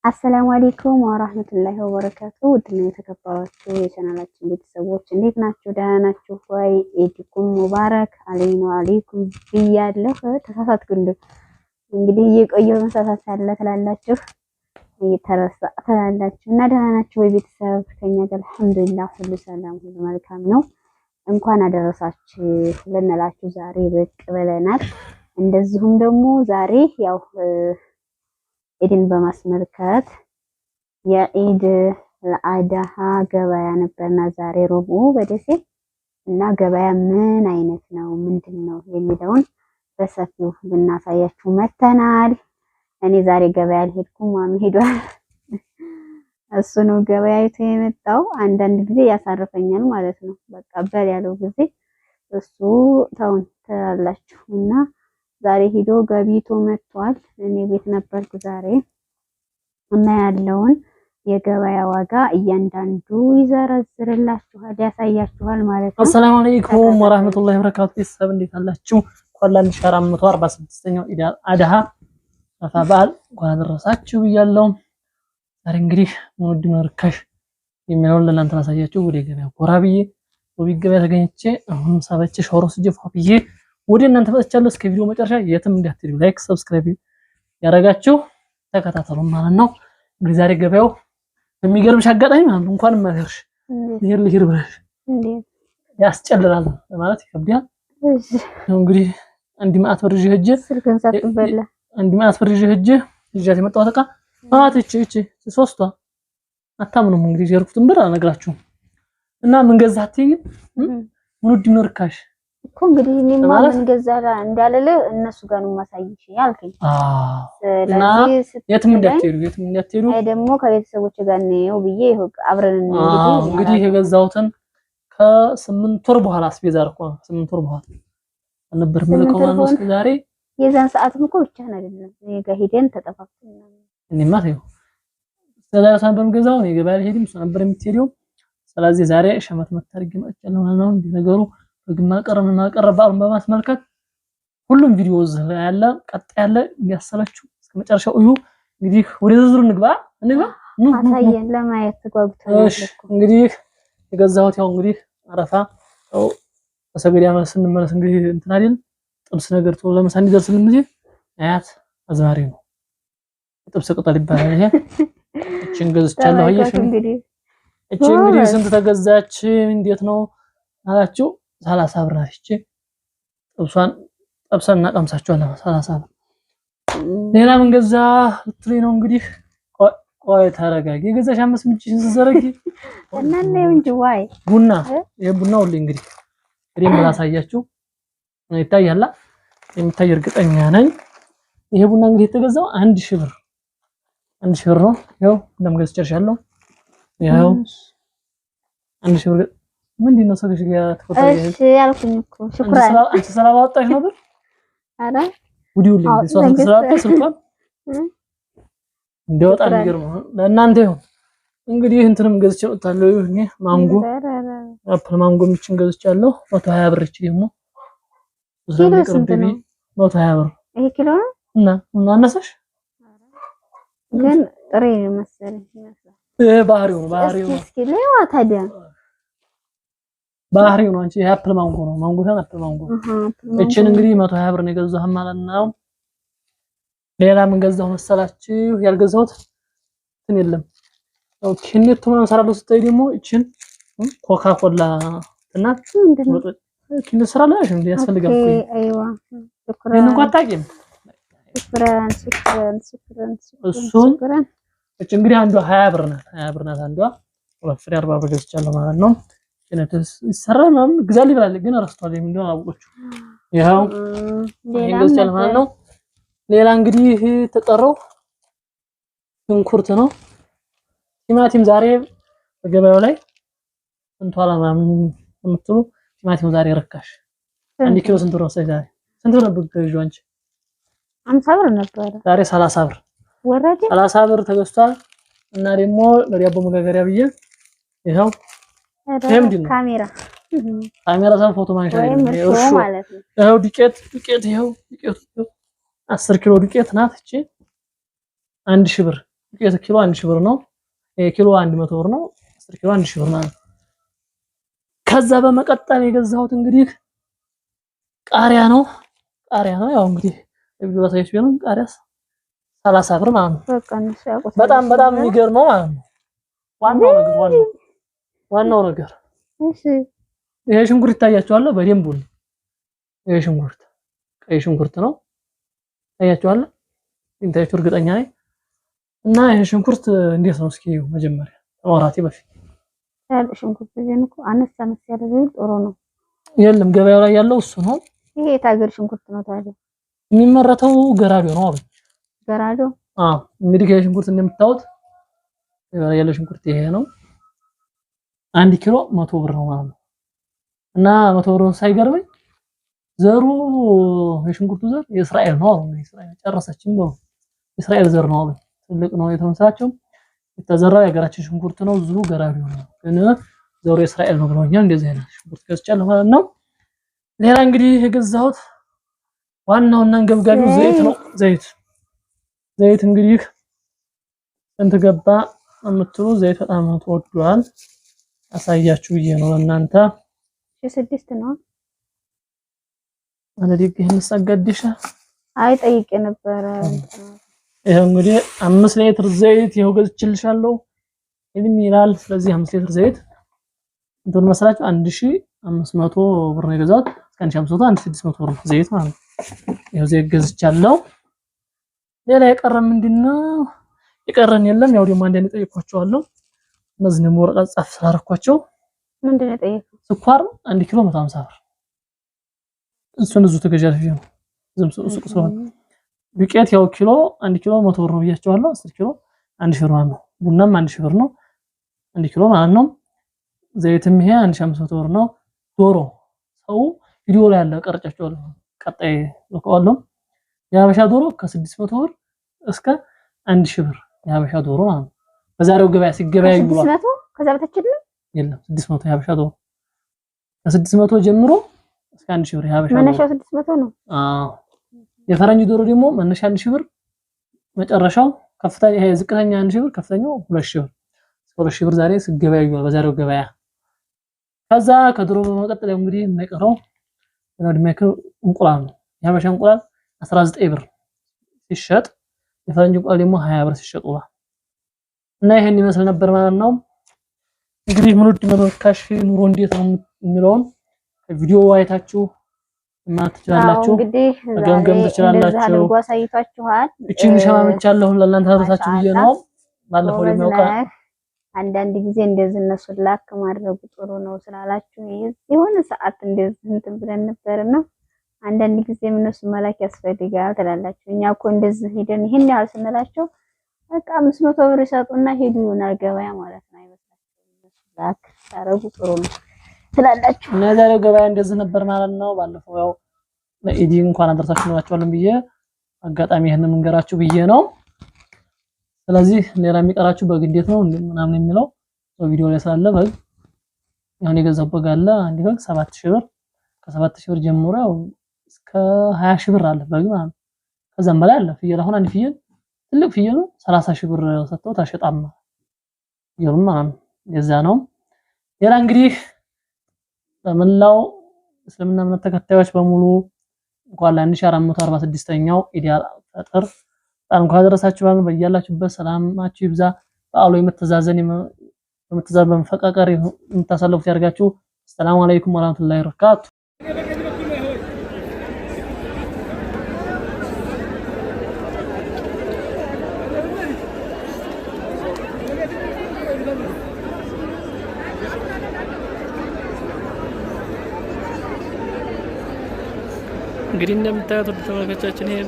السلام عليكم ورحمة الله وبركاته። ውድና የተከበራችሁ የቻናላችን ቤተሰቦች እንዴት ናችሁ? ደህና ናችሁ ወይ? عيدكم مبارك علينا وعليكم ብያለሁ። ተሳሳትኩ። እንግዲህ እየቆየሁ መሳሳት አለ ትላላችሁ፣ እየተረሳ ትላላችሁ እና ደህና ናችሁ ወይ ቤተሰብ? ከኛ ጋር الحمد لله ሁሉ ሰላም፣ ሁሉ መልካም ነው። እንኳን አደረሳችሁ ልንላችሁ ዛሬ ብቅ ብለናል። እንደዚሁም ደግሞ ዛሬ ያው ኢድን በማስመልከት የኢድ ለአድሃ ገበያ ነበርና ዛሬ ረቡዕ በደሴ እና ገበያ ምን አይነት ነው ምንድን ነው የሚለውን በሰፊው ልናሳያችሁ መተናል። እኔ ዛሬ ገበያ አልሄድኩም፣ ማሚ ሄዷል። እሱ ነው ገበያ አይቶ የመጣው። አንዳንድ ጊዜ ያሳርፈኛል ማለት ነው። በቃ በል ያለው ጊዜ እሱ ተውን ትላላችሁ እና ዛሬ ሂዶ ገቢቶ መጥቷል። እኔ ቤት ነበርኩ ዛሬ እና ያለውን የገበያ ዋጋ እያንዳንዱ ይዘረዝርላችኋል፣ ያሳያችኋል ማለት ነው። السلام عليكم ورحمة الله وبركاته። ቤተሰብ እንዴት አላችሁ? እንኳን ለ1446ኛው ኢድ አድሃ አረፋ በዓል እንኳን አደረሳችሁ ብያለሁ። ዛሬ እንግዲህ ምን ውድ ምን ርካሽ የሚለውን ለእናንተ ላሳያችሁ ወደ ገበያ ጎራ ብዬ ወቢ ገበያ ተገኝቼ አሁን ሳበቼ ሾሮ ስጄ ፏ ብዬ ወደ እናንተ መጥቻለሁ። እስከ ቪዲዮ መጨረሻ የትም እንዳትሄዱ like፣ subscribe ያደረጋችሁ ተከታተሉ ማለት ነው። እንግዲህ ዛሬ ገበያው በሚገርምሽ አጋጣሚ ማለት ነው እንኳን ማለርሽ ልሄድ ልሄድ ብለሽ ያስጨልላል ማለት ይከብዳል። እንግዲህ አንድ ማአት ብር ይዤ ሂጅ ስልክን ሳትበላ አንድ ማአት ብር ይዤ ሂጅ ይዣት የመጣሁት ዕቃ አት እቺ እቺ ሶስቷ አታምኑም። እንግዲህ የርኩትን ብር አልነግራችሁም። እና ምን ገዛህ አትይኝም? ምን ውድ ምን ርካሽ እኮ እንግዲህ እኔማ ምን ገዛ እንዳልልህ እነሱ ጋር ነው የማሳይሽ ያልከኝ። እና የትም እንዳትሄዱ የትም እንዳትሄዱ። አይ ደግሞ ከቤተሰቦች ጋር ነው ብዬ ይኸው አብረን እንግዲህ የገዛሁትን ከስምንት ወር በኋላ አስቤዛ እኮ ነው። 8 ወር በኋላ አልነበር የምልከው ማለት ነው እስከ ዛሬ። የዛን ሰዓትም እኮ ብቻህን አይደለም እኔ ጋር ሄደን ተጠፋፍተን እኔማ ተይው እስከ ዛሬ እሷ ነበር የምገዛው። እኔ ገበያ አልሄድም፣ እሷ ነበር የምትሄደው። ስለዚህ ዛሬ ሸመት መታርግ መጥቻለሁ ማለት ነው። እንዲህ ነገሩ በግማ ቀረ ምን አልቀረ በዓሉን በማስመልከት ሁሉም ቪዲዮ እዚህ ላይ ያለ ቀጥ ያለ የሚያሰለችው እስከ መጨረሻው እዩ። እንግዲህ ወደ ዝርዝሩ እንግባ እንግባ አሳየን ለማየት ተጓጉተናል። እሺ እንግዲህ የገዛሁት ያው እንግዲህ አረፋ ያው ከሰገድ መልስ ስንመለስ እንግዲህ እንትን አይደል ጥብስ ነገር ቶሎ ለምሳ እንዲደርስልን ጊዜ አያት አዝማሪ ነው ጥብስ ቅጠል ይባላል። ይሄ እቺን ገዝቻለሁ። አየሽ እንግዲህ እቺ እንግዲህ ስንት ተገዛች? እንዴት ነው አላችሁ? 30 ብር ናት። እቺ ጥብሷን ጠብሰን እናቀምሳችኋለን። 30 ብር። ሌላ ምን ገዛ ልትሉኝ ነው እንግዲህ። ቆይ ተረጋጊ። የገዛሽ አምስት ምንጭሽን ስትዘረጊ እና ነው እንጂ ዋይ ቡና ይሄ ቡና ሁሌ እንግዲህ እኔም ላሳያችሁ ይታያል። የሚታይ እርግጠኛ ነኝ። ይሄ ቡና እንግዲህ የተገዛው 1000 ብር 1000 ብር ነው። ይኸው እንደም ገዝቼ ጨርሻለሁ። ይኸው 1000 ብር ምንድን ነው ሰዎች ጋር ተቆጣጣሪ? እሺ ያልኩኝ እኮ ሽኩራን አንቺ ስላላወጣሽ ነው ብር። ኧረ ውዲውልኝ እሷ ስልክ ስላወጣ ስልኳን እንዲወጣ የሚገርመው ለእናንተ ይሁን። እንግዲህ እንትንም ገዝቼ መጥቻለሁ። ይሄ ማንጎ apple ማንጎ የሚችን ገዝቻለሁ። 120 ብር። እቺ ደግሞ ኪሎ ስንት ነው? 120 ብር። ይሄ ኪሎ ነው እና እና አነሳሽ ግን ጥሬ መሰለኝ ይመስላል። ይሄ ባህሪው ነው ባህሪው ነው። እስኪ ለዋ ታዲያ ባህሪው ነው። አንቺ ይሄ apple ማንጎ ነው። ማንጎ ሳይሆን apple ማንጎ። እቺን እንግዲህ 120 ብር ነው የገዛሁት ማለት ነው። ሌላ ምን ገዛሁ መሰላችሁ? ያልገዛሁት እንትን የለም። okay ኔቱ ምናምን ሰራለሁ ስትይ ደግሞ እቺን ኮካ ኮላ እና ኪን ትሰራለሽ እንዴ? ያስፈልጋል እኮ አይዋ ይሄን እንኳን አታውቂም። شكرا شكرا شكرا እሱን እቺ እንግዲህ አንዷ 20 ብር ናት። 20 ብር ናት አንዷ። ሁለት ፍሬ 40 ብር ገዝቻለሁ ማለት ነው። ይሰራል ምናምን ግዛልኝ ብላለች፣ ግን ረስቷል። እንደሆነ አላወቀችው። ይኸው ይሄን ገዝቻለሁ ማለት ነው። ሌላ እንግዲህ ተጠራው ሽንኩርት ነው። ቲማቲም ዛሬ በገበያው ላይ ስንት ዋላ ምናምን የምትሉ ቲማቲም ዛሬ ርካሽ አንድ ኪሎ ስንት ብር መሰለኝ? ዛሬ ስንት ብር ነበር ገዢው አንቺ? 50 ብር ነበረ። ዛሬ 30 ብር ወረደ። 30 ብር ተገዝቷል። እና ደግሞ ለዳቦ መጋገሪያ ብዬ ይኸው ይሄ ምንድን ነው? ካሜራ ካሜራ ሳይሆን ፎቶ ማንሻ ወይም አይደለም፣ እርሾ እርሾ ማለት ነው። ይኸው ዱቄት ዱቄት ይኸው ዱቄቱ 10 ኪሎ ዱቄት ናት እቺ 1000 ብር። ዱቄት ኪሎ 1000 ብር ነው። ኪሎ 100 ብር ነው። 10 ኪሎ 1000 ብር ማለት ነው። ከዛ በመቀጠል የገዛሁት እንግዲህ ቃሪያ ነው። ቃሪያ ነው ያው እንግዲህ ቪዲዮ ላሳያችሁ ቢሆንም ቃሪያስ 30 ብር ማለት ነው። በቃ እነሱ ያውቁታል። በጣም በጣም የሚገርመው ማለት ነው። ዋናው ነገር ዋናው ነገር እሺ ይሄ ሽንኩርት ይታያችኋል በደንብ ነው። ይሄ ሽንኩርት ቀይ ሽንኩርት ነው። ይታያችኋል እንታያችሁ እርግጠኛ ነኝ። እና ይሄ ሽንኩርት እንዴት ነው እስኪ መጀመሪያ ከማውራቴ በፊት ያለ ሽንኩርት ግን እኮ አነስ አነስ ያለ ቢሆን ጥሩ ነው። የለም ገበያው ላይ ያለው እሱ ነው። ይሄ የት ሀገር ሽንኩርት ነው ታዲያ? የሚመረተው ገራዶ ነው አሉ። ገራዶ። አዎ እንግዲህ ይሄ ሽንኩርት እንደምታዩት ገበያው ላይ ያለው ሽንኩርት ይሄ ነው። 1 ኪሎ 100 ብር ነው ማለት ነው። እና 100 ብር ሳይገርመኝ ዘሩ የሽንኩርቱ ዘር የእስራኤል ነው አሉ። እንግዲህ እስራኤል ጨረሰችም ነው የእስራኤል ዘር ነው አሉ። ትልቅ ነው የተመሰላቸው የተዘራው የሀገራችን ሽንኩርት ነው። ዙሩ ገራዶ ነው ግን ዘሩ የእስራኤል ነው ብለውኛል። እንደዚህ አይነት ሽንኩርት ገዝቻለሁ ማለት ነው። ሌላ እንግዲህ የገዛሁት ዋናውና አንገብጋቢው ዘይት ነው። ዘይት ዘይት እንግዲህ ስንት ገባ የምትሉ ዘይት በጣም ተወዷል። አሳያችሁ ብዬ ነው ለእናንተ። 6 ነው አንዴ ይሄን ሳጋድሻ አይ ጠይቄ ነበረ። ይሄው እንግዲህ 5 ሊትር ዘይት ይሄው ገዝቼልሻለሁ ይልም ይላል። ስለዚህ 5 ሊትር ዘይት እንትን መሰላችሁ 1500 ብር ነው የገዛሁት። እስከ 1500 1600 ብር ነው ዘይት ማለት ነው። ይሄው ዘይት ገዝቻለሁ። ሌላ የቀረ ምንድነው? የቀረን የለም። ያው ደግሞ አንዳንድ ጠይኳቸዋለሁ። እነዚህን ደግሞ ወረቀት ጻፍ ስላደረኳቸው ምንድነው የጠየቀው? ስኳር 1 ኪሎ 150 ብር እሱን እዚሁ ትገዣለሽ ነው። ዝም ሱቅ ስለሆነ ዱቄት ያው ኪሎ 1 ኪሎ 100 ብር ነው ብያቸዋለሁ። 10 ኪሎ 1000 ብር ማለት ነው። ቡናም 1000 ብር ነው 1 ኪሎ ማለት ነው። ዘይትም ይሄ 1500 ብር ነው። ዶሮ ሰው ቪዲዮ ላይ ያለ ቀርጫቸዋለሁ፣ ቀጣይ ልከዋለሁ። የሀበሻ ዶሮ ከ600 ብር እስከ 1000 ብር የሀበሻ ዶሮ ማለት ነው። በዛሬው ገበያ ሲገበያዩ ውሏል። 600 ከዛ በታች የለም። የለም 600 የሀበሻ ዶሮ ከ600 ጀምሮ እስከ 1000 ብር የሀበሻ ዶሮ። መነሻው 600 ነው። አዎ የፈረንጅ ዶሮ ደግሞ መነሻ 1000 ብር መጨረሻው ከፍተኛ ይሄ ዝቅተኛ 1000 ብር ከፍተኛው 2000 ብር። እስከ 2000 ብር ዛሬ ሲገበያዩ በዛሬው ገበያ። ከዛ ከዶሮ በመቀጠል ያው እንግዲህ የማይቀረው የማይቀረው እንቁላል ነው። የሀበሻ እንቁላል 19 ብር ሲሸጥ የፈረንጅ እንቁላል ደግሞ 20 ብር ሲሸጥ ውሏል። እና ይሄን ይመስል ነበር ማለት ነው። እንግዲህ ምን ውድ መርካሽ ኑሮ እንዴት ነው የሚለውን ቪዲዮ አይታችሁ ማለት ትችላላችሁ። እንግዲህ መገምገም ትችላላችሁ። እንደዛ አድርጎ አሳይቷችኋል። እቺን ሸማምቻለሁ ለእናንተ አድርሳችሁ ብዬ ነው። ባለፈው ደግሞ አንዳንድ ጊዜ እንደዚህ እነሱን ላክ ማድረጉ ጥሩ ነው ስላላችሁ የሆነ ሰዓት እንደዚህ እንትን ብለን ነበርና አንዳንድ ጊዜ እነሱን መላክ ያስፈልጋል ትላላችሁ። እኛ እኮ እንደዚህ ሄደን ይሄን ያህል ስንላቸው በቃ 500 ብር ይሰጡና ሄዱ ይሆናል ገበያ ማለት ነው። አይመስላችሁም? እነሱ ላክ ታረጉ ጥሩ ነው ትላላችሁ። እና የዛሬው ገበያ እንደዚህ ነበር ማለት ነው። ባለፈው ያው ለኢዲ እንኳን አደረሳችሁ እንላችኋለን ብዬ አጋጣሚ ይሄንን እንገራችሁ ብዬ ነው። ስለዚህ ሌላ የሚቀራችሁ በግ እንዴት ነው ምናምን የሚለው በቪዲዮ ላይ ስላለ በግ አሁን የገዛው በግ አለ። አንድ በግ 7000 ብር ከ7000 ብር ጀምሮ ያው እስከ 20000 ብር አለ በግ ማለት ነው። ከዛም በላይ አለ። ፍየል አሁን አንድ ፍየል ትልቅ ፍየል 30000 ብር ሰጥተው ታሸጣም ፍየሉን ማለት ነው። የዛ ነው። ሌላ እንግዲህ በመላው እስልምና እምነት ተከታዮች በሙሉ እንኳን ለ1446ኛው ኢድ አል ፈጥር በዓል እንኳን አደረሳችሁ። በያላችሁበት ሰላማችሁ ይብዛ። በዓሉ የመተዛዘን የመተዛዘን በመፈቃቀር የምታሳልፉት ያድርጋችሁ። ሰላም አለይኩም ወራህመቱላሂ ወበረካቱ። እንግዲህ እንደምታዩት ወደ ተመልካቻችን ይሄ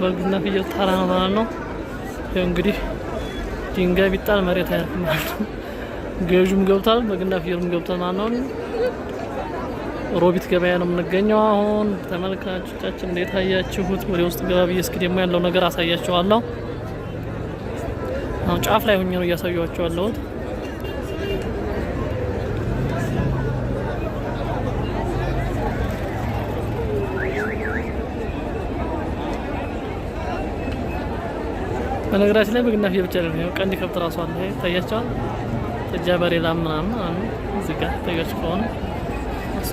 በግና ፍየል ተራ ነው ማለት ነው። ይሄ እንግዲህ ድንጋይ ቢጣል መሬት አያርፍም ማለት ነው። ገዥም ገብቷል፣ በግና ፍየሉም ገብቷል ማለት ነው። ሮቢት ገበያ ነው የምንገኘው አሁን። ተመልካቾቻችን እንዴት አያችሁት? ወደ ውስጥ ገባ ብዬ እስኪ ደግሞ ያለው ነገር አሳያችኋለሁ። አሁን ጫፍ ላይ ሆኜ ነው እያሳየኋችሁ ያለሁት። በነገራችን ላይ በግና ፍየል ብቻ አይደለም። ያው ቀንድ ከብት ራሱ አለ ይታያቸዋል። ጥጃ፣ በሬ፣ ላም ምናምን አሉ እዚህ ጋር ይታያችሁ ከሆነ እሱ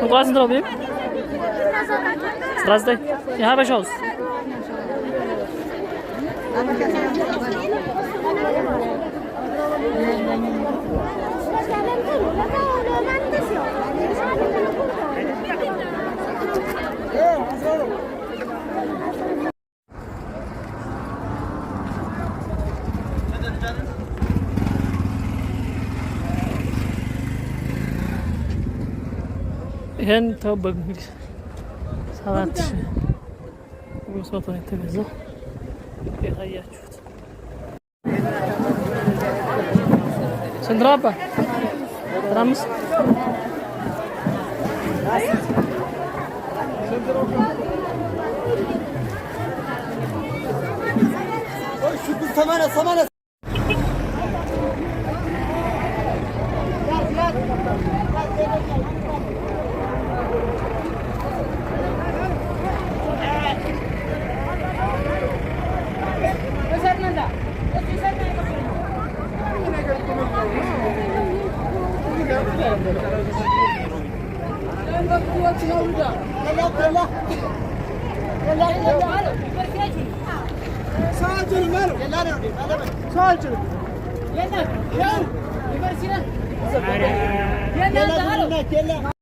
እንቁላል ስንት ነው? ቤብ 19። የሀበሻውስ? ይሄን ተው በግ እንግዲህ 7,500 ነው የተገዛው። የታያችሁት ስንት ነው አባ? 15።